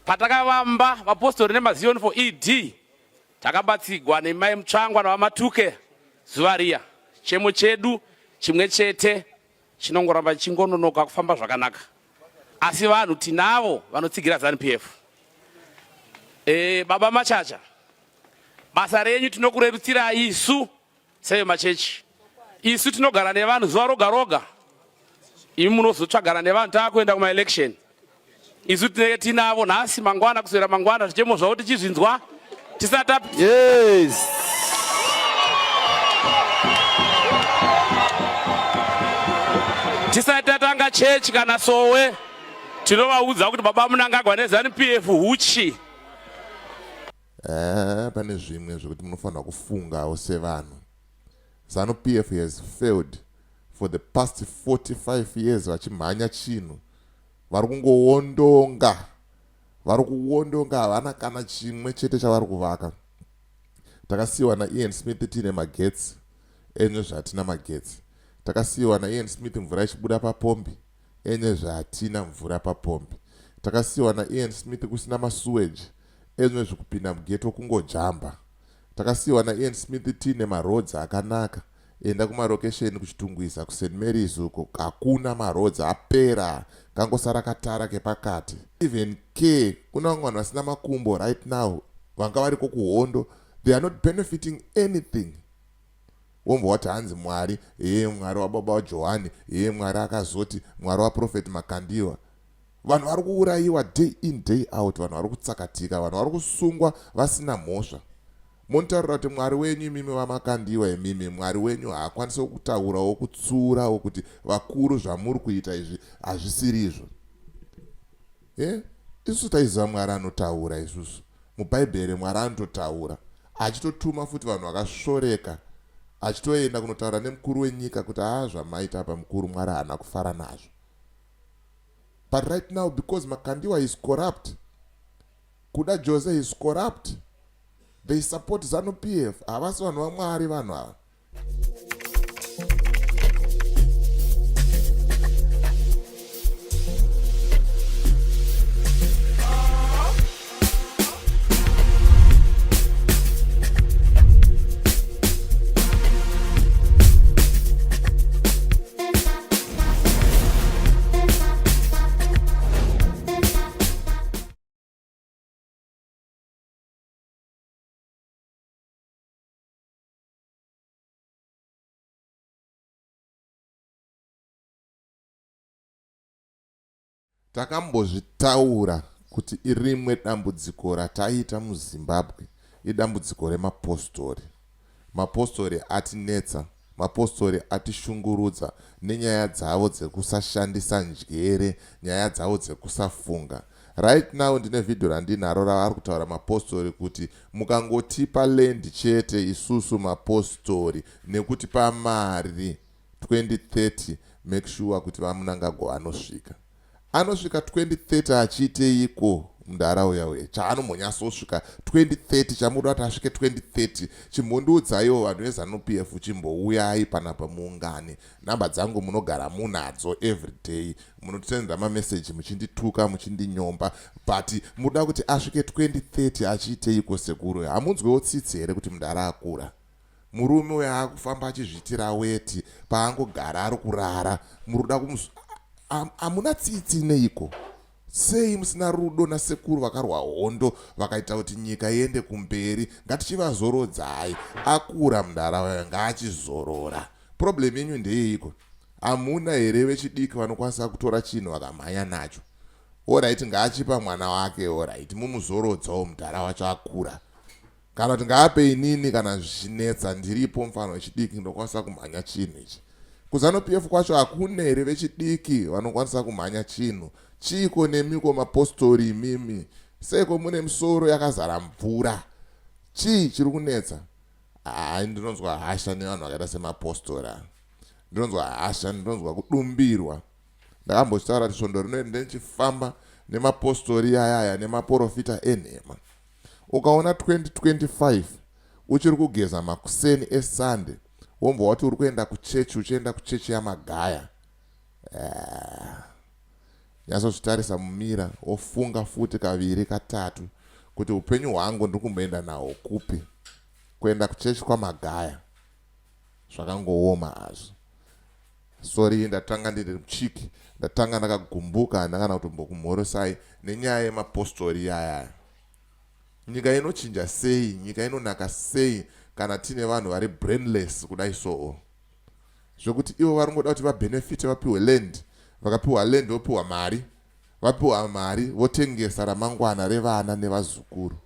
Patakavamba vapostori nemaZion for ED takabatsigwa nemai Mutsvangwa navaMatuke zuva riya. Chemo chedu chimwe chete chinongoramba chingononoka kufamba zvakanaka, asi vanhu tinavo vanotsigira Zanu PF. E, baba Machacha, basa renyu tinokurerutsirai isu sevemachechi. Isu tinogara nevanhu zuva roga roga, imi munozotsvagana nevanhu taakuenda kumaelection. Isu tinenge tinavo nhasi, mangwana, kuswera mangwana, zvichemo zvavo tichizvinzwa tisati Yes. Tisati tatanga chechi kana sowe, tinovaudza kuti baba Mnangagwa neZanu PF huchi. Pane zvimwe zvekuti munofanira kufungawo sevanhu. Zanu PF has failed for the past 45 years vachimhanya chinhu. Vari kungowondonga. Vari kuwondonga havana kana chimwe chete chavari kuvaka. Takasiyiwa naIan Smith tiine magetsi enye zvatina magetsi. Takasiyiwa naIan Smith mvura ichibuda papombi enye zvatina mvura papombi. Takasiyiwa naIan Smith kusina masuweji enye zvikupinda mugeto kungojamba. Takasiyiwa naIan Smith tiine maroads akanaka. Enda kumarokesheni kuChitungwiza kuSt Mary's uko hakuna maroads apera kangosara katara kepakati. Even ke kuna vamwe vanhu vasina makumbo right now vanga variko kuhondo they are not benefiting anything. Wombva wati hanzi Mwari hee Mwari wababa waJohani hee Mwari akazoti Mwari waProphet Makandiwa. Vanhu vari kuurayiwa day in day out, vanhu vari kutsakatika, vanhu vari kusungwa vasina mhosva. Monitaurira kuti Mwari wenyu imimi vaMakandiwa imimi Mwari wenyu haakwanise kutaurawo kutsiurawo kuti vakuru zvamuri kuita izvi hazvisiri izvo. Eh? Isusu taiziva Mwari anotaura isusu. MuBhaibheri Mwari anototaura achitotuma futi vanhu vakasvoreka achitoenda kunotaura nemukuru wenyika kuti haa zvamaita apa mukuru Mwari haana kufara nazvo. But right now because Makandiwa is corrupt, Kuda Jose is corrupt, they support Zanu PF, havasi vanhu vaMwari vanhu ava. Takambozvitaura kuti rimwe dambudziko rataita muZimbabwe idambudziko remapostori. Mapostori atinetsa, mapostori atishungurudza nenyaya dzavo dzekusashandisa njere, nyaya dzavo dzekusafunga. Right now ndine video randinaro ravari kutaura mapostori kuti mukangotipa land chete isusu mapostori nekutipa mari 2030 make sure kuti vaMnangagwa vanosvika. Anosvika 2030 achiiteiko mudhara uya uya chaanombonyatsosvika 2030 chamuda kuti asvike 2030 chimbondiudzaiwo vanhu veZanu PF chimbouyai panapa muungane nhamba dzangu munogara munadzo everyday munotosendera mameseji muchindituka muchindinyomba but muda kuti asvike 2030 achiiteiko sekuru hamunzwewo tsitsi here kuti mudhara akura Murume uyo akufamba achizviitira weti paangogara ari kurara muruda kumus hamuna tsitsi neiko sei musina rudo nasekuru vakarwa hondo vakaita kuti nyika iende kumberi ngatichivazorodzai akura mudhara uyo ngaachizorora problem yenyu ndeyeiko hamuna here vechidiki vanokwanisa kutora chinhu vakamhanya nacho orit ngaachipa mwana wake orit mumuzorodzawo mudhara wacho akura Kana kuti ngaape inini kana zvichinetsa ndiripo mfana wechidiki ndokwanisa kumhanya chinhu ichi. KuZanu PF kwacho hakuna here vechidiki vanokwanisa kumhanya chinhu? Chiiko nemiko mapostori imimi? Seiko mune misoro yakazara mvura? Chii chiri kunetsa? Hayi ndinonzwa hasha nevanhu vakaita semapostori ava. Ndinonzwa hasha, ndinonzwa kudumbirwa. Ndakambochitaura kuti svondo rino ndichifamba nemapostori ayaya nemaporofita enhema. Ukaona 2025 uchiri kugeza makuseni eSunday wombva wati uri kuenda kuchechi uchienda kuchechi yaMagaya. Nyatsozvitarisa mumira wofunga futi kaviri katatu kuti upenyu hwangu ndiri kumboenda nahwo kupi. Kuenda kuchechi kwaMagaya zvakangooma hazvo. Sorry ndatanga ndiri muchiki, ndatanga ndakagumbuka handina kana kutombokumhorosai nenyaya yemapostori iyayaya. Nyika inochinja sei, nyika inonaka sei kana tiine vanhu vari brainless kudai soo. Zvekuti ivo vari kungoda kuti vabenefite vapiwe land, vakapiwa land vopiwa mari, vapiwa mari votengesa ramangwana revana nevazukuru.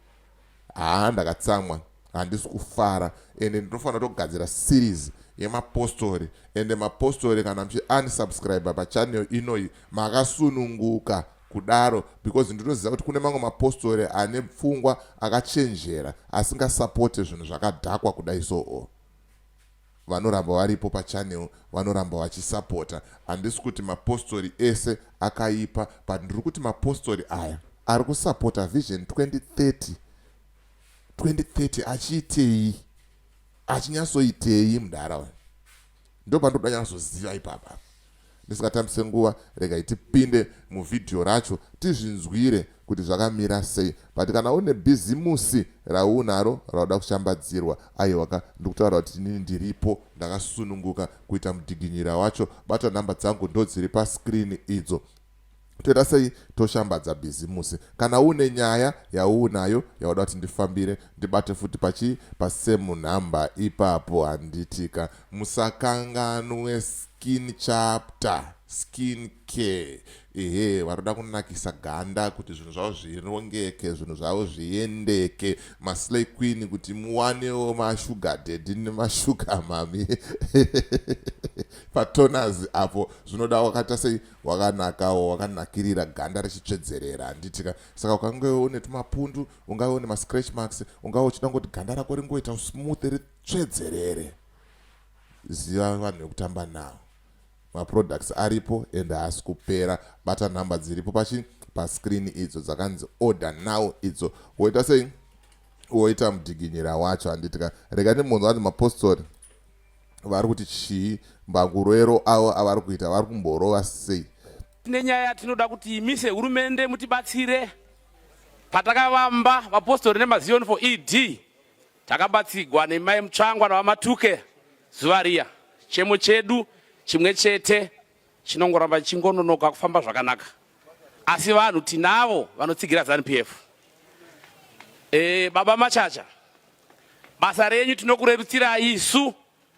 Haa ndakatsamwa handisi kufara ende ndinofanira kutogadzira series yemapostori ende mapostori kana muchi unsubscribe pachannel inoyi makasununguka kudaro because ndinoziva kuti kune mamwe mapostori ane pfungwa akachenjera asingasapote zvinhu zvakadhakwa kudai soo vanoramba varipo pachannel vanoramba vachisapota handisi kuti mapostori ese akaipa but ndiri kuti mapostori aya ari kusapota vision 2030 2030 achiitei achinyatsoitei mudhara uyu Ndopandinoda nyatsoziva ipapa. Ndisingatambise nguva regai tipinde muvhidhiyo racho tizvinzwire kuti zvakamira sei. But kana une bhizimusi raunaro rauda kushambadzirwa aiwa ka ndikutaura kuti inini ndiripo ndakasununguka kuita mudhiginyira wacho. Bata number dzangu ndodziri pascreen idzo. Toita sei toshambadza bhizimusi. Kana une nyaya yaunayo yauda kuti ndifambire ndibate futi pachi pasame number ipapo handitika. Musakanganwe skin chapter skin care ehe vanoda kunakisa ganda kuti zvinhu zvavo zvirongeke zvinhu zvavo zviendeke maslay queen kuti muwanewo mashuga daddy nemashuga mami patonazi apo zvinoda wakaita sei wakanakawo wakanakirira ganda richitsvedzerera handitika saka ukange une tumapundu ungave une mascratch marks ungave uchida kungoti ganda rako ringoita smooth ritsvedzerere ziva vanhu vekutamba navo maproducts aripo and haasi kupera bata nhamba dziripo pachi pascreen idzo dzakanzi order now idzo woita sei woita mudhiginyira wacho handitika rega ndimbonzwa kuti mapostori vari kuti chii mbangurwero avo avari kuita vari kumborova sei. Tine nyaya yatinoda kuti imi sehurumende mutibatsire. Patakavamba vapostori nemaZion for ED takabatsigwa nemai Mutsvangwa navaMatuke zuva riya. Chemo chedu chimwe chete chinongoramba chingononoka kufamba zvakanaka asi vanhu tinavo vanotsigira Zanu PF. E, baba Machacha Basa renyu tinokurerutsirai isu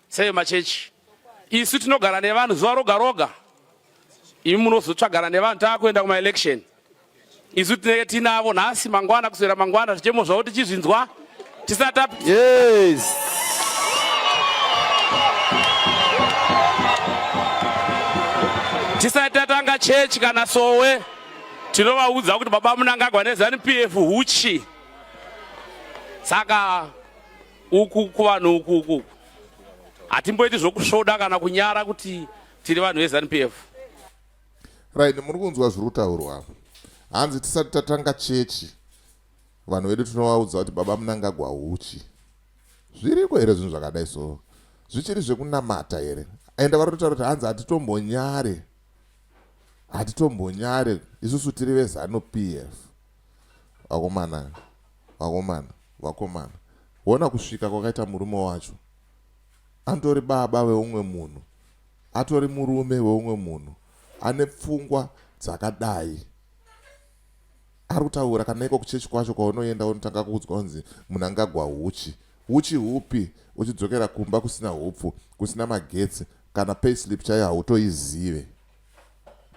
sevemachechi. Isu tinogara nevanhu zuva roga roga, imi munozotsvagana nevanhu taakuenda kumaelection. Isu tinenge tinavo nhasi, mangwana, kuswera mangwana, zvichemo zvavo tichizvinzwa tisati yes. Tisati tatanga chechi kana sowe, tinovaudza kuti baba Mnangagwa neZanu PF huchi. Saka uku kuvanhu uku uku hatimboiti zvokusvoda kana kunyara kuti tiri vanhu veZanu PF. Right, muri kunzwa zviri kutaurwa apa. Hanzi tisati tatanga chechi vanhu vedu tinovaudza kuti baba Mnangagwa huchi. Zviriko here zvinhu zvakadai so? Zvichiri zvekunamata here? Ende vari kutotaura kuti hanzi hatitombonyare. Hatitombonyare isusu tiri veZanu PF. Vakomana, vakomana, vakomana. Hona kusvika kwakaita murume wacho. Antori baba veumwe munhu. Atori murume weumwe munhu. Ane pfungwa dzakadai. Ari kutaura kana iko kuchechi kwacho kwaunoenda unotanga kuudzwa kunzi Munangagwa huchi. Huchi hupi uchidzokera kumba kusina hupfu, kusina magetsi, kana payslip chaiyo hautoizive.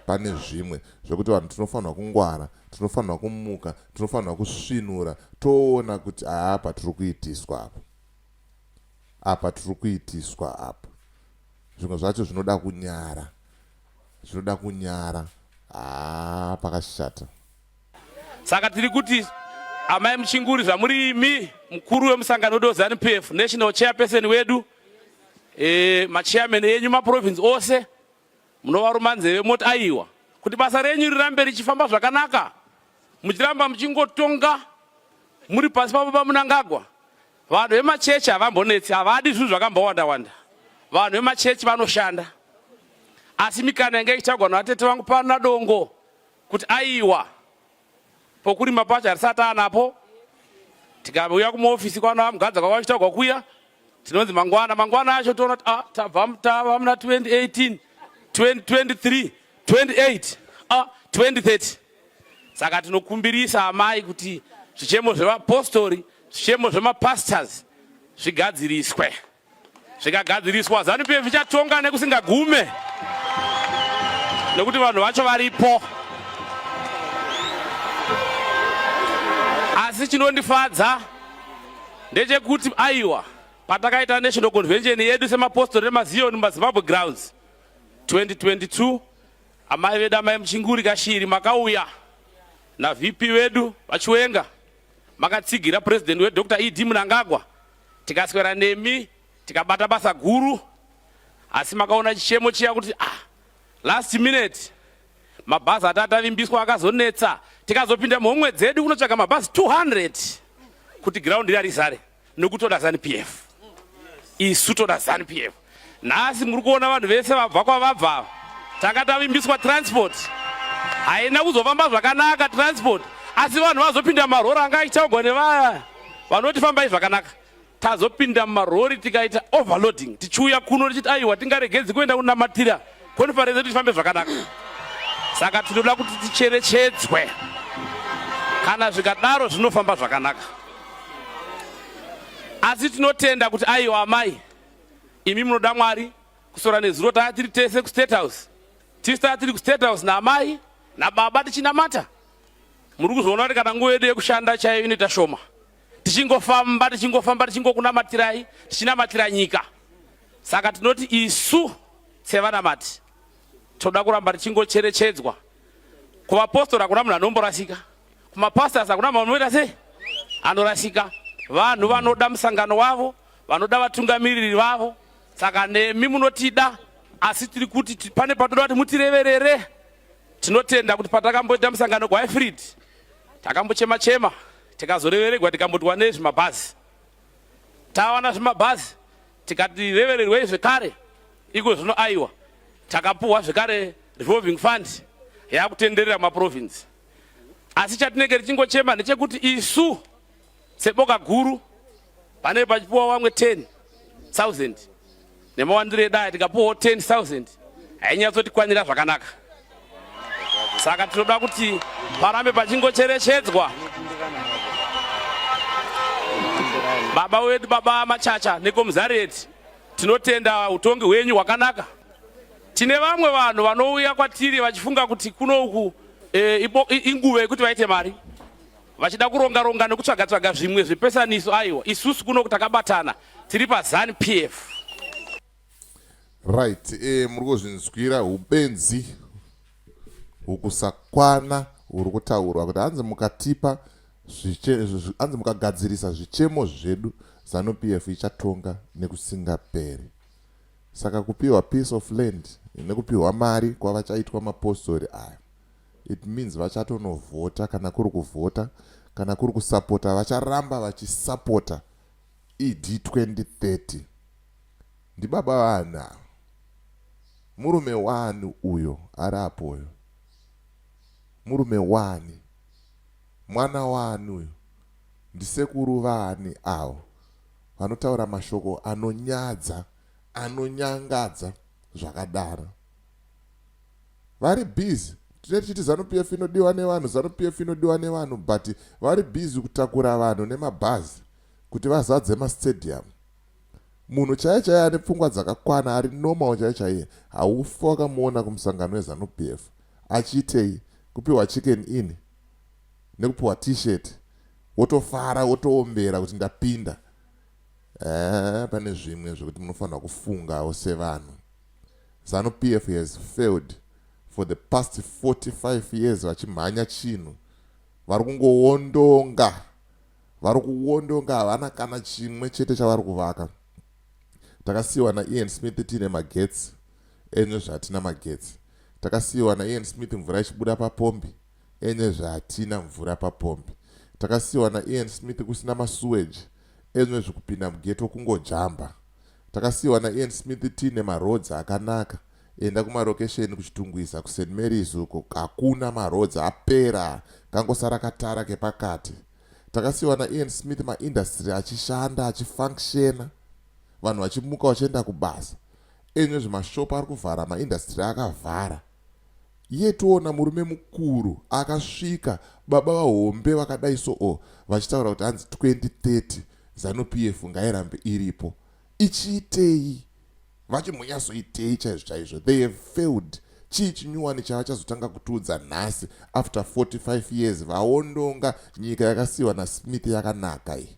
Pane zvimwe zvekuti vanhu tinofanirwa kungwara, tinofanirwa kumuka, tinofanirwa kusvinura toona kuti apa tiri kuitiswa apa. Apa tiri kuitiswa apa. Zvimwe zvacho zvinoda kunyara. Zvinoda kunyara. Haa pakashata. Saka tiri kuti amai Muchinguri zvamuri imi mukuru wemusangano wedu weZanu PF, national chairperson wedu, e, machairman enyu maprovince ose munovaruma nzeve moti aiwa kuti basa renyu rirambe richifamba zvakanaka muchiramba muchingotonga muri pasi pababa Mnangagwa. Vanhu vemachechi havambonetsi, havadi zvinhu zvakambowanda wanda. Vanhu vemachechi vanoshanda, asi mikana yanga ichitsvagwa navatete vangu pano nadongo. Kuti aiwa, pokurima pacho hatisati anapo. Tikauya kumaofisi kwana Mugadza kwavachitaurwa kuya, tinonzi mangwana mangwana acho toona kuti ah, tabva tava muna 2018, 2023, 28, ah, 2030. Saka tinokumbirisa amai kuti zvichemo zvevapostori, zvichemo zvemapastors zvigadziriswe. Zvikagadziriswa, ZANU PF ichatonga nekusingagume, nekuti vanhu vacho varipo. Asi chinondifadza ndechekuti aiwa, patakaita national convention yedu semapostori emaZion mumaZimbabwe grounds 2022, amai vedu, amai Muchinguri Kashiri, makauya naVP vedu VaChiwenga, makatsigira president weDr ED Mnangagwa. Tikaswera nemi tikabata basa guru, asi makaona chichemo chiya kuti ah, last minute mabhazi ati atavimbiswa akazonetsa, tikazopinda muhomwe dzedu kunotsvaga mabhazi 200 kuti ground riya rizare, nokuti toda ZANU PF. Isu toda ZANU PF. Nhasi muri kuona vanhu vese vabva kwavabva. Tanga tavimbiswa transport, haina kuzofamba zvakanaka transport, asi vanhu vazopinda marori anga achitaugwa nevaya vanoti fambai zvakanaka. Tazopinda mumarori tikaita overloading tichiuya kuno tichiti aiwa, tingaregedzi kuenda kunamatira conference yedu tifambe zvakanaka. Saka tinoda kuti ticherechedzwe, kana zvikadaro zvinofamba zvakanaka. Asi tinotenda kuti aiwa, amai, imi munoda Mwari. Kusora nezuro taa tiri tese kuState House, tisi taa tiri kuState House naamai nababa tichinamata. Muri kuzoona kuti kana nguva yedu yekushanda chaiyo inoita shoma, tichingofamba tichingofamba, tichingokunamatirai, tichinamatira nyika. Saka tinoti isu sevanamati toda kuramba tichingocherechedzwa. Kuvapostori hakuna munhu anomborasika, kumapastors hakuna munhu anoita sei anorasika. Vanhu vanoda musangano wavo, vanoda vatungamiriri vavo. Saka nemi munotida, asi tiri kuti pane patoda kuti mutireverere. Tinotenda kuti patakamboita musangano kwaIfrid takambochema chema, tikazoreveregwa, tikamboti wanei zvimabhazi. Tawana zvimabhazi, tikati revererwei zvekare. Iko zvino aiwa, takapuhwa zvekare revolving fund yakutenderera maprovince. Asi chatinenge tichingochema ndechekuti isu seboka guru, pane pachipuwa vamwe 10,000, nemawandiro edu aya tikapuwawo 10,000 hainyatsotikwanira zvakanaka. Saka tinoda kuti parambe pachingocherechedzwa baba wedu, baba Machacha nekomuzareti. Tinotenda utongi hwenyu hwakanaka. Tine vamwe vanhu vanouya kwatiri vachifunga kuti kuno uku e, inguva yekuti vaite mari, vachida kuronga ronga nekutsvaga tsvaga zvimwe zvepesaniso. Aiwa, isusu kuno takabatana, tiri paZANU PF. Right, muri kuzvinzwira ubenzi hukusakwana huri kutaurwa kuti hanzi mukatipa, hanzi mukagadzirisa zvichemo zvedu, ZANU PF ichatonga nekusingaperi. Saka kupiwa piece of land nekupiwa mari kwavachaitwa mapostori aya, it means vachatonovhota. Kana kuri kuvhota, kana kuri kusapota, vacharamba vachisapota ED 2030. Ndibaba vanhu ava, murume wani uyo ari apoyo, murume wani, mwana wani uyo, ndisekuru vani avo vanotaura mashoko anonyadza, anonyangadza zvakadaro? Vari busy, tine tichiti ZANU PF inodiwa nevanhu, ZANU PF inodiwa nevanhu, but vari busy kutakura vanhu nemabhazi kuti vazadze mastadium. Munhu chaiye chaiye ane pfungwa dzakakwana, ari normal chaiye chaiye, haufi wakamuona kumusangano weZANU PF. Achiitei? Kupiwa Chicken Inn nekupiwa T-shirt, wotofara, wotoombera kuti ndapinda. Pane zvimwe zvekuti munofanira kufungawo sevanhu. ZANU PF has failed for the past 45 years. Vachimhanya chinhu, vari kungowondonga, vari kuwondonga, havana kana chimwe chete chavari kuvaka. Takasiyiwa naIan Smith tiine magetsi, ene zvatina magetsi. Takasiyiwa naIan Smith mvura ichibuda papombi, ene zvatina mvura papombi. Takasiyiwa naIan Smith kusina masuweji, ene zvikupinda mughetto kungojamba. Takasiyiwa naIan Smith tiine maroads akanaka, Enda kumarokesheni, kuChitungwiza, kuSt Marys uko, hakuna maroads, apera, kangosara katara kepakati. Takasiyiwa naIan Smith maindustry achishanda, achifunctiona, vanhu vachimuka vachienda kubasa. Enye zvemashopu ari kuvhara, maindustry akavhara. Iye toona murume mukuru akasvika, baba vahombe vakadai so, vachitaura kuti hanzi 2030 ZANU PF ngairambe iripo. Ichiitei? Vachimbonyatsoitei chaizvo chaizvo? They have failed. Chii chinyuwani chavachazotanga kutiudza nhasi after 45 years vaondonga nyika yakasiyiwa naSmith yakanaka iyi?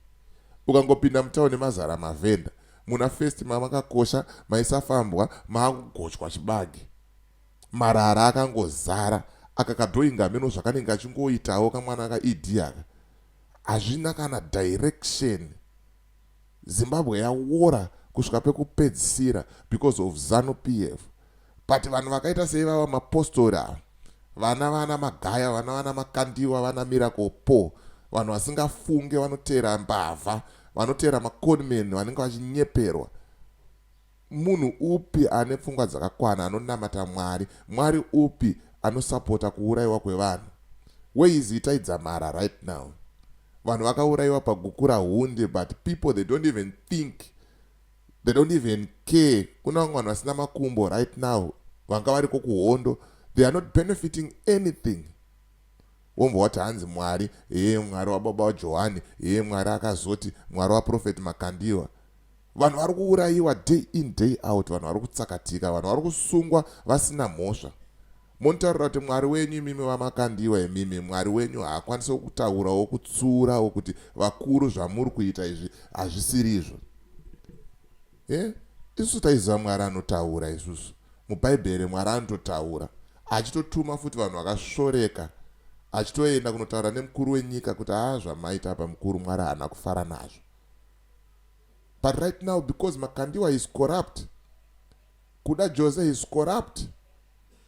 Ukangopinda mutauni, mazara mavhenda. Muna First mamakakosha maisafambwa, maakugochwa chibage, marara akangozara. Aka kadhoinga meno zvakanenge achingoitawo kamwana kaED aka, hazvina kana direction. Zimbabwe yaora kusvika pekupedzisira because of ZANU PF. But vanhu vakaita seivava mapostori ava, vana Magaya, vana Makandiwa, vana Miracle Paul, vanhu vasingafunge, vanoteera mbavha, vanoteera maconmen vanenge vachinyeperwa. Munhu upi ane pfungwa dzakakwana anonamata Mwari? Mwari upi anosapota kuurayiwa kwevanhu? Where is Itai Dzamara right now? Vanhu vakaurayiwa paGukurahundi, but people, they don't even think, they don't even care. Kuna vamwe vanhu vasina makumbo right now, vanga variko kuhondo. They are not benefiting anything. Wombva wati hanzi Mwari, heye, Mwari wababa waJohani, heye, Mwari akazoti, Mwari waProphet Makandiwa. Vanhu vari kuurayiwa day in, day out, vanhu vari kutsakatika, vanhu vari kusungwa vasina mhosva. Munotaurira kuti Mwari wenyu imimi, vaMakandiwa imimi, Mwari wenyu haakwanisi kutaurawo, kutsiurawo kuti vakuru, zvamuri kuita izvi hazvisiri izvo? E, isusu taiziva Mwari anotaura. Isusu muBhaibheri Mwari anototaura, achitotuma futi vanhu vakasvoreka, achitoenda kunotaura nemukuru wenyika kuti haa, zvamaita apa mukuru, Mwari haana kufara nazvo. But right now, because Makandiwa is corrupt, Kuda Jose is corrupt,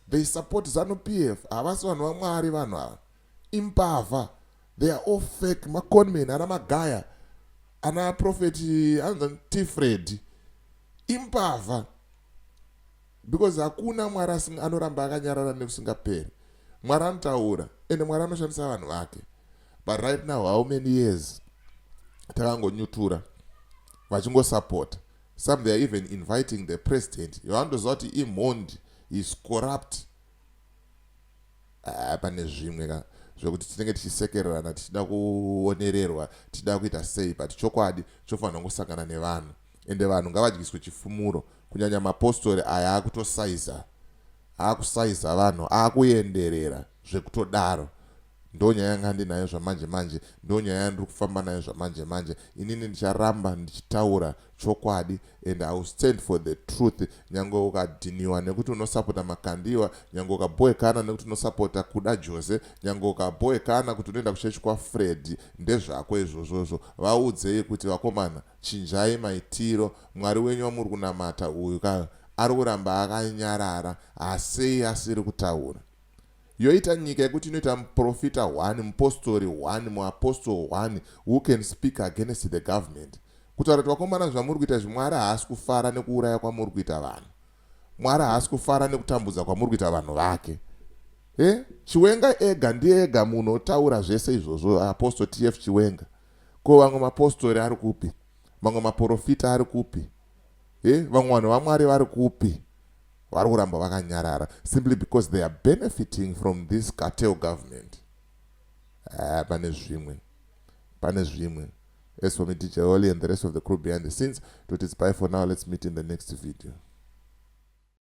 they support ZANU PF. Havasi vanhu vaMwari vanhu ava, imbavha. They are all fake maconmen. Ana Magaya, ana Prophet anonzi Tifred, imbavha, because hakuna Mwari anoramba akanyarara nekusingaperi. Mwari anotaura, ende Mwari anoshandisa vanhu vake. But right now, how many years takangonyutura vachingosapota? Some, they are even inviting the president. Vanotoziva kuti imhondi, is corrupt. Ah, pane zvimwe ka zvekuti tinenge tichisekererana, tichida kuonererwa, tichida kuita sei, but chokwadi chofanira kungosangana nevanhu. Ende vanhu ngavadyiswe chifumuro, kunyanya mapostori aya akutosaiza, akusaiza vanhu, akuenderera zvekutodaro. Ndo nyaya yanga ndinayo zvamanje manje, ndo nyaya yandiri kufamba nayo zvamanje manje. Inini ndicharamba ndichitaura chokwadi and I will stand for the truth, nyange ukadhiniwa nekuti unosapota Makandiwa, nyange ukabhoekana nekuti unosapota Kuda Jose, nyange ukabhoekana kuti unoenda kuchechi kwaFred, ndezvako izvozvozvo. Vaudzei kuti vakomana, chinjai maitiro. Mwari wenyu wamuri kunamata uyu ka ari kuramba akanyarara, hasei asiri kutaura? Yoita nyika yekuti inoita muprofita 1, mupostori 1, muapostle 1 who can speak against the government, kutaura kuti vakomana, zvamuri kuita izvi, Mwari haasi kufara nekuuraya kwamuri kuita vanhu, Mwari haasi kufara nekutambudza kwamuri kuita vanhu vake. E, Chiwenga ega ndiye ega munhu otaura zvese izvozvo, Apostle TF Chiwenga. Ko vamwe mapostori ari kupi? Mamwe maprofita ari kupi? E, vamwe vanhu vaMwari vari kupi? Vari kuramba vakanyarara simply because they are benefiting from this cartel government. Pane zvimwe, pane zvimwe. As for me, DJ Oli, and the rest of the crew behind the scenes, toti it's bye for now. Let's meet in the next video.